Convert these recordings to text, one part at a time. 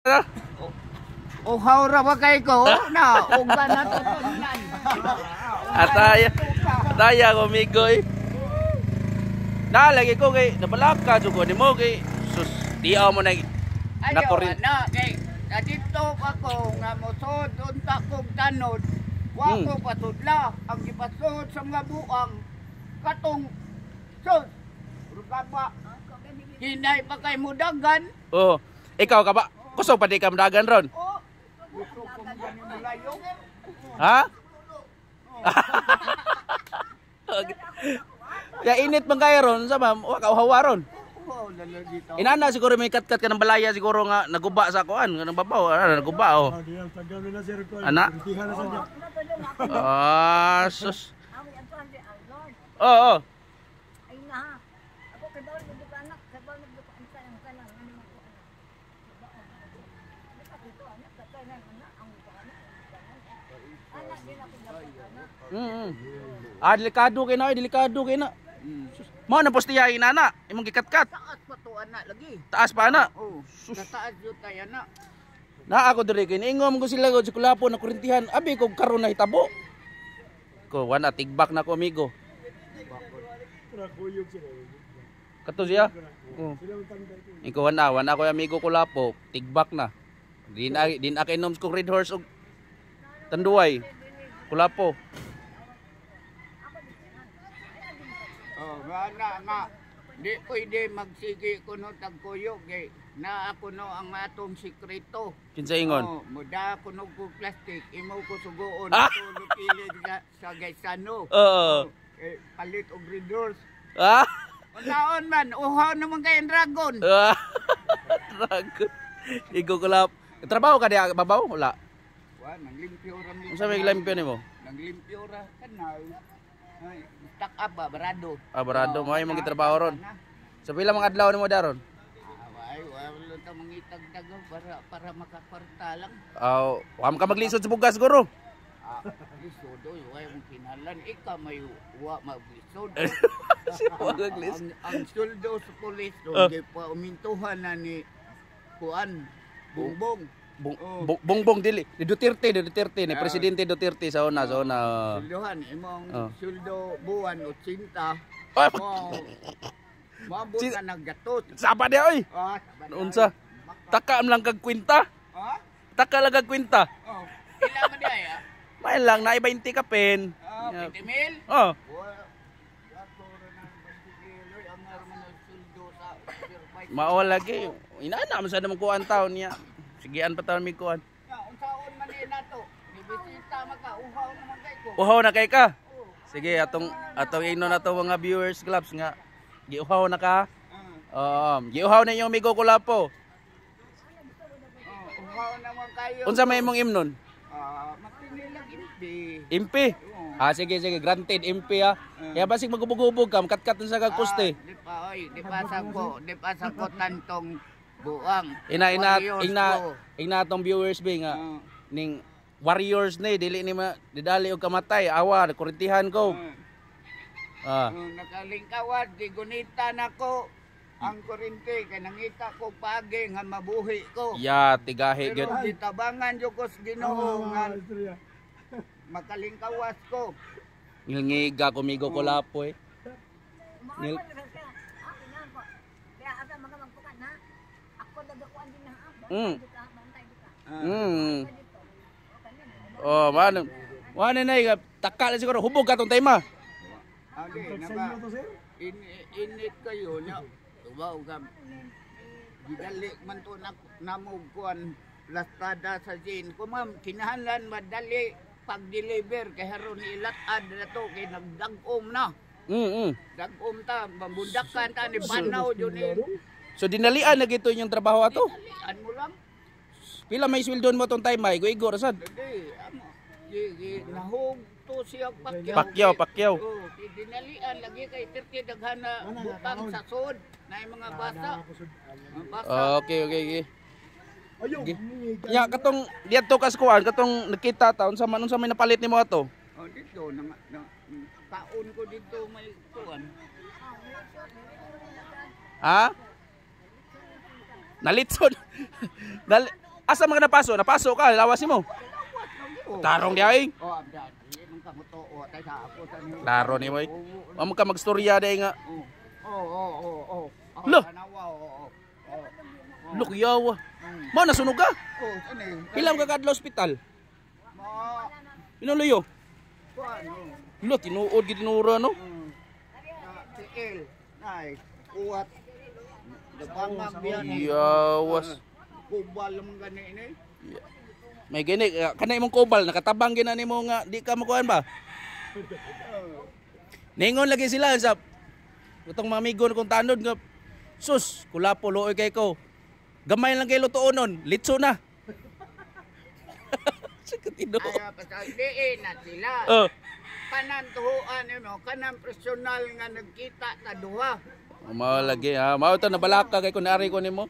Na? Uhaw ra ba kay ko? Na, uga na to tunlan. Ataya. Ataya ko migo eh. Na lagi ko kay nabalaka jud ko nimo kay sus tiaw mo na Ayaw Nakurin. na kay dito ako nga mosod unta kog tanod. Wa ko pasudla ang gipasud sa mga buang katong sus. Rugaba. Hinay pa kay mudagan. Oh, ikaw ka ba? Kusog pa di ka madagan ron. Oh, gusto ko mo gani mulayo. Ha? Ya init man kayo ron sa ma'am, wa ka uhawa ron. Oh, lalo dito. Inana siguro may katkat ka ng balaya siguro nga naguba sa kuan, nga babaw, ah, naguba oh. Ah, di lang, tanggal na sir ko. Ana? Tintihan na sa niya. Ah, sus. Awi ang tuwan di ang Lord. Oo. Oh, Ay na ha. Ako kay bawal mo ka anak, kay bawal mo ka ang kanang kanang ano man ko anak. Ba dito anak ka kanang anak ang anak. Anak din ako dapat anak. Ah, delikado kay na, oy, delikado kay na. Mao na postiya inana, imong gikatkat. Taas pa to anak lagi. Taas pa na. Oh, sa taas yun tayo anak. Na ako diri kay niingom ko sila ko sa kulapo na kurintihan, abi ko karon na hitabo. Ko wana tigbak na ko amigo. Trakuyog sila. Kato siya. Oh. Sila ang tanggal ko. Ikaw wana, wana ko amigo kulapo, tigbak na. Di na kainom ko Red Horse og Tanduay. Kulapo. Oh, nga na nga. Di pwede magsige ko no tagkuyog kay na ako no ang atong sikreto. Kinsa ingon? Oh, muda ko no ko plastic, imo ko sugoon Ah! ah! Pili sa gaysano. Oo. Oh, eh, palit og Red Horse. Ah. Unsaon man, uhaw naman kay ang dragon. Ah. Dragon. Igo kulap. Trabaho ka diha babaw wala? Wa nang limpyo ra mi. Unsa may limpyo nimo? Nang limpyo ra kanal. Ay, stock up ba barado. Ah, barado mo ay Oh, mong gitrabaho ron. na. Sa pila mga adlaw nimo daron? Ah, ay, wala ta mangitagdag oh, para para makakwarta lang. Aw, wa man ka maglisod sa bugas guro. Ah, lisod oy, way mong kinahanglan ikaw may wa maglisod. Wa maglisod. Ang sweldo sa pulis do Ah. di pa umintuhan na ni kuan Bongbong. Bong, Oh. Bongbong dili ni Duterte, ni Duterte ni Ah. Presidente Duterte sa una, sa una. Sweldohan imong Oh. sweldo buwan 80. Ay, Oh. Maabot na naggatot. Saba di oy. Ah, sabay. Unsa? Taka man lang kag kwinta. Ha? Taka lang kag kwinta. Oh. Ila man di ay? Ah? May lang na 20 ka pen. Ah, 20 mil? Oh. Wa gato ra na 20 mil oy, ang man ang sweldo sa supervisor. Mao lagi. Inana man sa namang kuan taon niya. Sigian pa taon mi kuan. Ya, unsaon man ni nato? Ni bisita maka uhaw naman kay ko. Uhaw na kay ka. Sige, atong atong ingnon na to mga viewers clubs nga giuhaw na ka. Ah, Giuhaw na inyong amigo kulapo. oh, uhaw naman kayo. Unsa may imong imnon? Ah, magpinilag impi. Impi. Ah, sige sige, granted impi ah. Kaya basig magubog-ubog ka, makatkat na sa kag poste. Ah, di pa oy, di pa sa ko, di pa sa ko tantong buang. Ina ina Warriors ina ko. ina atong viewers be nga Ah, ning warriors ni dili ni ma didali og kamatay awa kurintihan ko. ah, Ah. ah, nakalingkawad gigunita nako ang kurente kay nangita ko paagi nga mabuhi ko. Ya tigahi Pero gyud. gitabangan jud ko sa Ginoo nga Ah, istorya. makalingkawas ko. Ngilngiga kumigo ko lapo eh. Nil Mga ko siya. Ako na ko. Kaya asa mga magpukan ha. Ako nagakuan din na ha. Bantay ka, bantay ka. Ah, Dito. O kanin. Oh, man. Wala na taka na siguro hubog ka tong time ah. Ah, di, Tag sa naka, inyo to sir. in, init kayo na tubaw ka gidali man to na namog kuan lastada sa gin ko ma'am kinahanglan madali pag-deliver kay haron ilatad na to kay nagdag-om na dag-om ta mabundakan ta ni banaw jud ni. So dinalian na gito inyong trabaho ato. Dinalian mo lang. Pila may sweldo mo tong time ay igo ra sad. Di amo gi, gi nahog to siya pakyaw. Pakyaw, pakyaw. Oh, di dinalian lagi kay perti daghan na butang sa sod na mga basa. Mga basa. Ah, okay. Ayaw, ngilngiga. Ya katong diadto kas kuan katong nakita ta unsa man unsa may napalit nimo ato? Oh, dito na, na kaon ko dito may kuan. Ha? Nalitson. Nal Asa mga napaso? Napaso ka, lawas mo. Lawas lang yun. Tarong di ay. Oh, abda, di man ka mo tay sa ako sa niyo. Klaro ni mo eh. Wa mo ka magstorya day nga. Oo, oo, oo, oo. Oh, Lo. Tanawa, oo, oo. Oo. Look yawa. Mao nasunog ka? Oh, ano eh? Pila ka kadlaw ospital? Ma, Pinuloyo. kuan, oh. Lo tinuod gid tinura no. Na, tiil, nay, kuwat. Nabangag biyan. Yawas. Kubal man gani ni. May gini kana imong kobal nakatabang gina nimo nga di ka makuan ba? Ningon lagi sila sa utong mga amigo kong tanod nga sus kulapo luoy kay ko. Gamay lang kay lutuon nun, litso na. Sa katino. Ay, pasal diin na sila. Oh. Kanan tuhuan nimo, kanan personal nga nagkita ta duha. Mao lagi ha, mao to nabalaka kay kun ari ko nimo.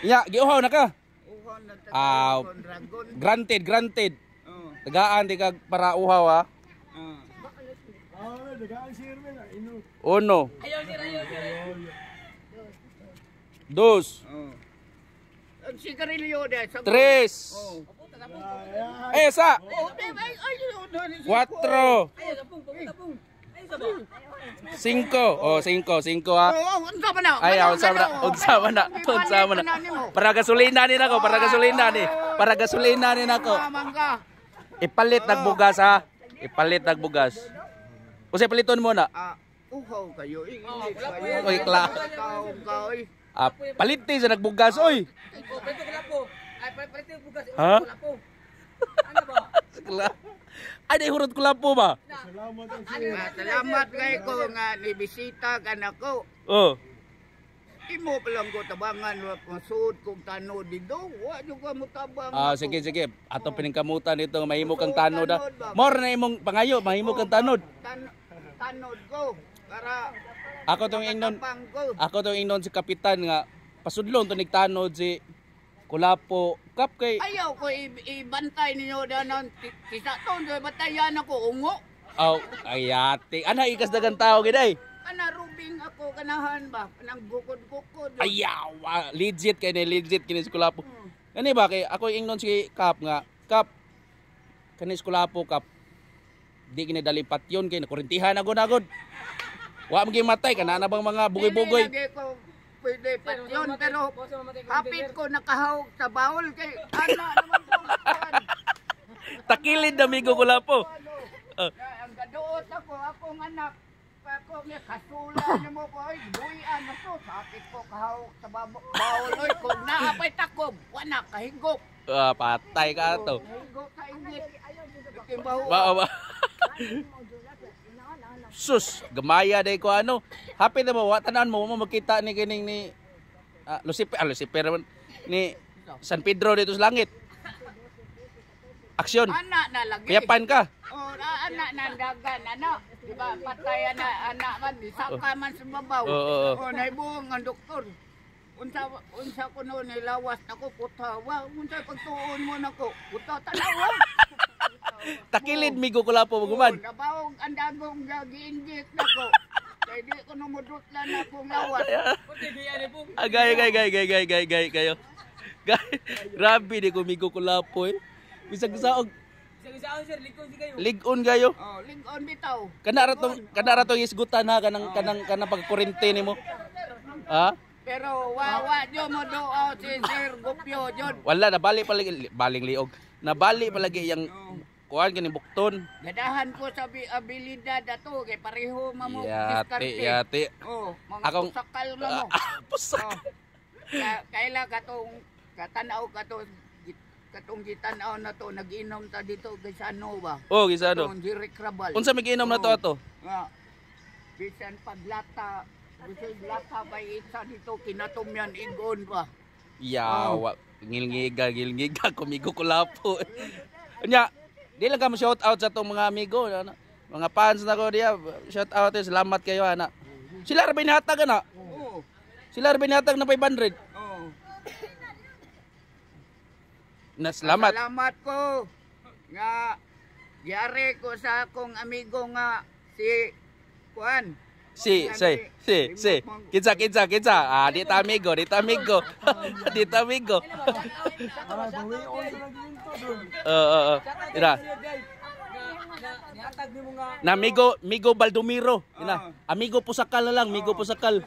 Ya, giuhaw na ka. Uhaw na ta Ah. kon dragon. Granted, granted. Oh. Tagaan di ka para uhaw ha. Oh. Ah, dagaan si Irwin. Ah, ino. Uno. Dos. Oh. Ang sigarilyo de sa Tres. Oh. Eh, sa. Oh, di ay ay oh, Cuatro. Cinco. Oh, cinco, cinco ha. Oh, unsa man na? Ay, unsa man na, unsa man na, unsa man na. Para gasolina ni nako, para gasolina ni. Para gasolina ni nako. Mangga. Ipalit nagbugas ha. Ipalit nagbugas. Unsay paliton mo na? Ah, uhaw kayo. Init kayo. Oy, kla. Taong ka, oy. Ah, palit ni sa nagbugas oy. Ha? Kla. Ay, di hurot ko lang po ba? Salamat ang sir. Ah, salamat kay ko nga nibisita ka nako. Oh. Imo pa lang ko tabangan wa masuod kog tanod dito. Wa jud ka mo tabang. Ah, ako. sige sige. Ato piningkamutan dito mahimo kang tanod ah. More na imong pangayo, mahimo kang tanod. Tanod ko para Ako tong ingnon, tabang ko. ako tong ingnon si kapitan nga pasudlon to nigtanod si Kulapo Kap kay Ayaw ko ibantay ninyo danon tisa ton bantayan ako ungo. aw ayati. Ana ikas dagan tao gid ay. Kana rubing ako kanahan ba kanang gukod-gukod. Ayaw, ah, legit kay ni legit kini si Kulapo. Kani ba kay ako ingnon si Kap nga Kap kani si Kulapo Kap di kini dalipat yon kay nakurintihan agod agod. Wa man matay kana na bang mga bugoy-bugoy. Dili lagi ko pwede patyon pero hapit ko nakahawk sa baol kay ana naman ko. Kuan. Takilid amigo Kulapo. Ano? Ang gaduot ako, akong anak, ako nga kasula nimo ko ay buhian na to. Sakit ko kahawk sa baol oy kung naapay takob, wala kahigop. Ah, patay ka ato. Kahigop sa inggit. Kimbaho. Ba, ba. Sus, gamaya day ko ano. Happy na ba wa tanan mo mo makita ni kining ni Lucifer, Lucifer man ni San Pedro dito sa langit. Aksyon. Anak na lagi. Kuyapan ka. Oh, anak na dagan anak. Di ba patay anak anak man bisaka man sa babaw. Oo, oo, oo. Oh, naibuong ang doktor. Unsa unsa ko no nilawas nako puta. Wa unsa pagtuon mo nako? Puta tanawa. Takilid migo ko lapo maguman. Oh, nabawog ang dagong gi-inject nako. Kay di ko no mudutlan akong lawas. Agay gay gay gay gay gay gay kayo. Gay, grabe di ko migo ko lapo eh. Bisag sa og lig-on kayo. Oh, lig-on bitaw. Kana ra tong isgutan ha kanang kanang kanang pagkurente nimo. Ha? Pero wa wa jo mo duo si Sir Gupyo jud. Wala nabali palagi baling liog. Nabali palagi yang kuan kini bukton. Gadahan ko sa abilidad ato kay pareho mamo Yati yati. Oh, mga sakal na mo. Ah, pusak. Oh. Kaila katong katanaw kato katong gitanaw na to nag-inom ta dito kay sa ano ba? Oh, gisa ano. Katong Jeric Rabal. Unsa may giinom na to ato? Nga. Bisan paglata, bisan lata bay isa dito kinatumyan igon ba. Yawa, ngilngiga, ngilngiga, kumigo ko lapo. Nya, di lang ka mo shout out sa tong mga amigo, ano, mga fans na ko diya. Shout out eh, salamat kayo ana. Sila ra binatag ana. Oo. Sila ra binatag na 500. Oo. Na salamat. Salamat ko nga giyari ko sa akong amigo nga si Kuan. Si, si, si, si. Kinsa, kinsa, kinsa. Ah, di ta amigo, di ta amigo. Di ta amigo. Ah, bawion sa nagminto doon. Oo, oo. Ina. Na Migo, Migo Baldomiro. Ina. Amigo Pusakal na lang, Migo Pusakal.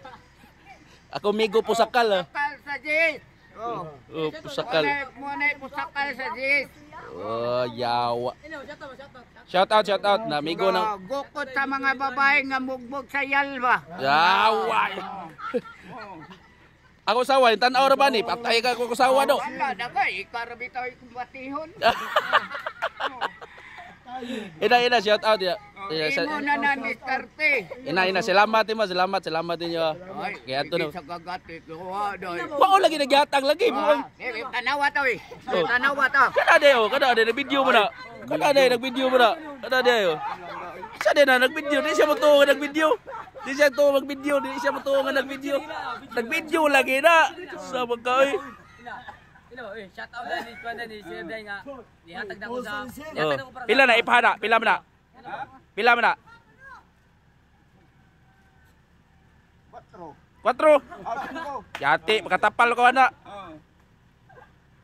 Ako Migo Pusakal. Ah. Pusakal sa Jis. Oh. Oh, Pusakal. Mo na pusakal sa Jis. Oh, yawa. Shout out, shout out na Migo ng Oh, gukod sa mga babae nga mugbog sa yalba. Yawa. Ako sawa, tan-aw ra ba ni? Patay ka ko sawa do. Wala na ka, ikarabi tayo kumbatihon. Ina, ina, shout out ya. Ina, Imo na na diskarte. ina, ina, salamat mo, salamat, salamat ninyo. Ay, Kaya ato na. hindi sa gagati. Kuha, doy. Mao lagi nagyatag lagi. Ah, eh, tanawa to eh. Oh. Tanawa to. Kada de oh, kada de nag-video mo na. Kada de nag-video mo na. Kada de oh. Sa de na nag-video, di siya motuo nga nag-video. Di siya tuo mag-video, di siya motuo nga nag-video. Nag-video lagi na. Sa mga oy. Shout out ni Kwan ni Sir Day nga nihatag na ko sa Oh. Pila na ipahana, pila man na. Pila man na? Quatro. Kwatro. Ah, cinco. Yati, makatapal ko ana. Oh.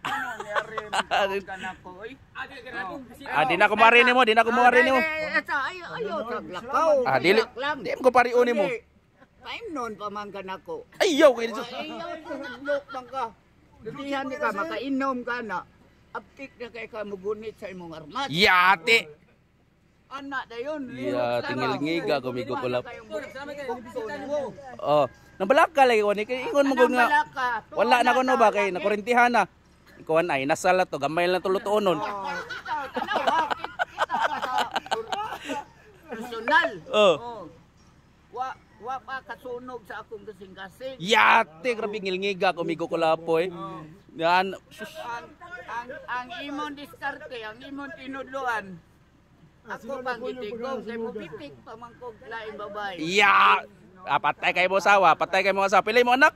Ano nangyari? Magkaon ka na ko, eh. Ah, di na ko mari nimo, di na ko mari nimo. Ay, ay, ayaw, taglakaw. Ah, dili. Lang. Di mo ko pariun nimo. Time noon pa man ka na ko. Ayaw kay dito. Ayaw, tuhadlok man ka. Dilihan ni ka, makainom ka na. Aptik na kay ka mugunit sa imong armas. Yati. Anak na yun. Ya, tingil-ngiga ko, migo ko lap. Mo. Oh, nabalaka lagi ko ni kay ingon mo gud nga. Wala na ko no ba kay nakurintihan na. Ikuan ay nasala to gamay lang to lutuon nun. Oh, tanawa, kita ka sa personal. Oh. Oh. Wa wa pa kasunog sa akong kasing-kasing. Yate, grabe ngilngiga ko migo ko lapoy. Yan, sus. Ang imong diskarte, ang imong tinudloan. Ako pang gitigong kay mubitik pa man kog laing babae. Ya. Ah, patay kay mo asawa, patay kay mo asawa. Pilay mo anak.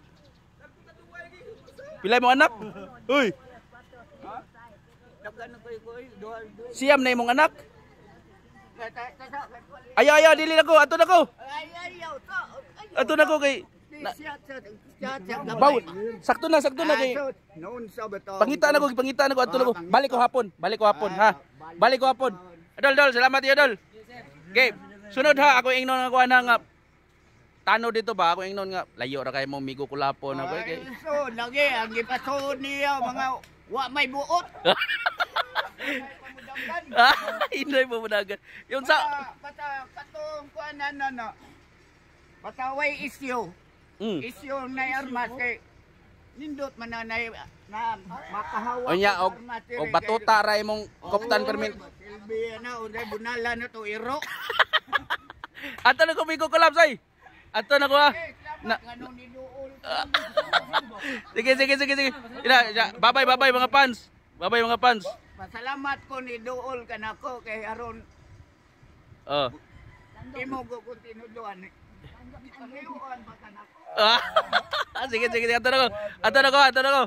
Pilay mo anak. Uy, Daghan ko ko duha duha. siyam na imong anak. Kay kay Ayaw, ayaw, dili na ko, ato na ko. Ay ayaw to. Ato na ko kay Siya siya siya siya. Baw, sakto na kay. Noon sa bato. Pangita na ko, pangita na ko ato na ko. Balik ko hapon, balik ko hapon ha. Balik ko hapon. Dol, dol, salamat iyo, dol. Okay, sunod ha, ako ingnon nga kuha na nga. Tano dito ba ako ingnon nga layo ra kay mo migo kulapo na ko kay. Ay, so lagi ang gipasuod niya mga wa may buot. Ah, Inday mo mudagan. Yung sa Bata katong kuan na na na. Bata way isyo. Isyo na armas kay nindot man na na, na makahawa. Unya og og armas diri og kay- batuta ra imong koptan permit. Silbi na unday bunala na to iro. Ato na ko migo kulap say. Ato na ko ha. Eh, Na, salamat nganong niduol. sige sige sige sige. Ina, ina, bye bye bye bye mga fans. Bye bye mga fans. Pasalamat ko ni duol kanako kay aron Oh. imo ko kung tinudloan. Pangayuan pa kanako. Ah, sige sige sige ato na ko. Ato na ko, ato na ko.